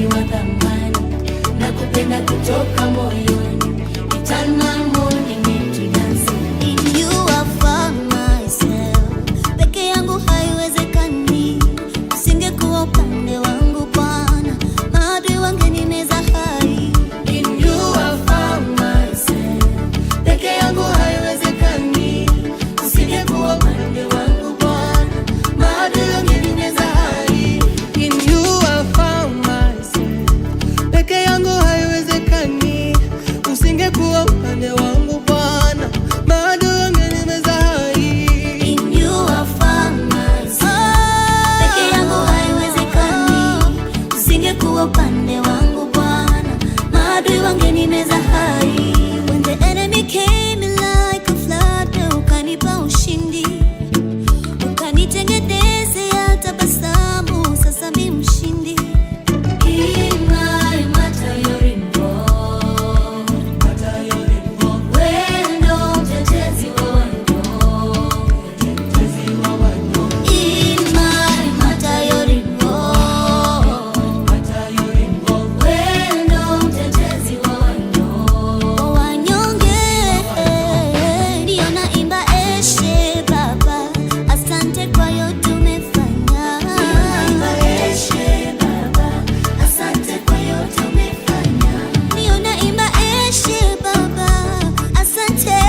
wa thamani, nakupenda kutoka moyoni. You turn my mourning into dancing. In you I found myself. Peke yangu haiwezekani, usingekuwa upande wangu Bwana, maadui wangenimeza hai. In you I found myself. Peke yangu haiwezekani, usingekuwa upande wangu Bwana, maadui wangenimeza hai. In you I found myself. Peke yangu haiwezekani, usingekuwa upande wangu Bwana, maadui wangenimeza hai. In you I found myself. Peke yangu haiwezekani, usingekuwa upande wangu Bwana, maadui wangenimeza hai. When the enemy came in like a flood, wewe ukanipa ushindi, ukanitengenezea tabasamu, sasa mi mshindi. In my matter you're involved. Wewe ndo mtetezi wa wanyonge. In my matter you're involved. Wewe ndo mtetezi wa wanyonge. Wanyonge ndio naimba eshe Baba, asante kwa yote umefanya. Naimba eshe Baba, asante kwa yote umefanya. Ndio naimba eshe Baba, asante.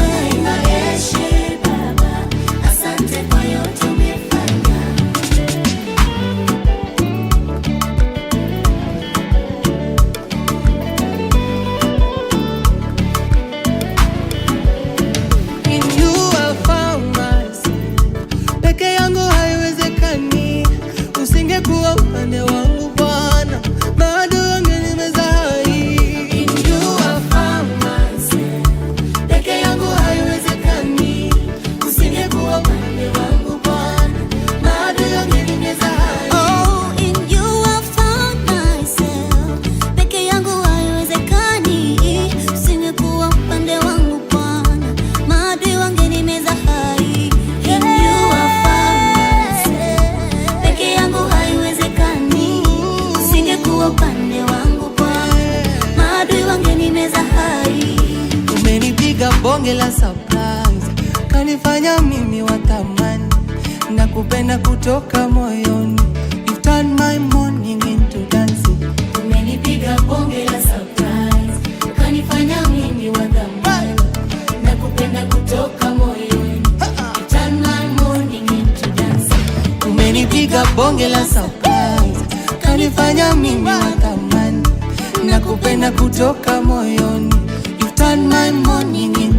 Naimba eshe Baba, asante kwa yote umefanya. In you I found myself. Peke yangu haiwezekani, usingekuwa upande wangu Bwana, maadui wangenimeza hai. In you I found myself. Peke yangu haiwezekani, usingekuwa upande wangu Bwana, maadui wangenimeza hai. Oh, in you I found myself. Peke yangu haiwezekani, usingekuwa upande wangu Bwana, maadui wangenimeza hai. In you I found myself. Peke yangu haiwezekani, usingekuwa upande wangu Bwana, maadui wangenimeza hai. Umenipiga bonge la surprise, kanifanya mimi wa thamani, nakupenda kutoka moyoni. You turn my mourning into dancing. Umenipiga bonge la surprise, ukanifanya mimi wa thamani, nakupenda kutoka moyoni. You turn my mourning into dancing. Umenipiga bonge la surprise, kanifanya mimi wa thamani, nakupenda kutoka moyoni. You turn my mourning into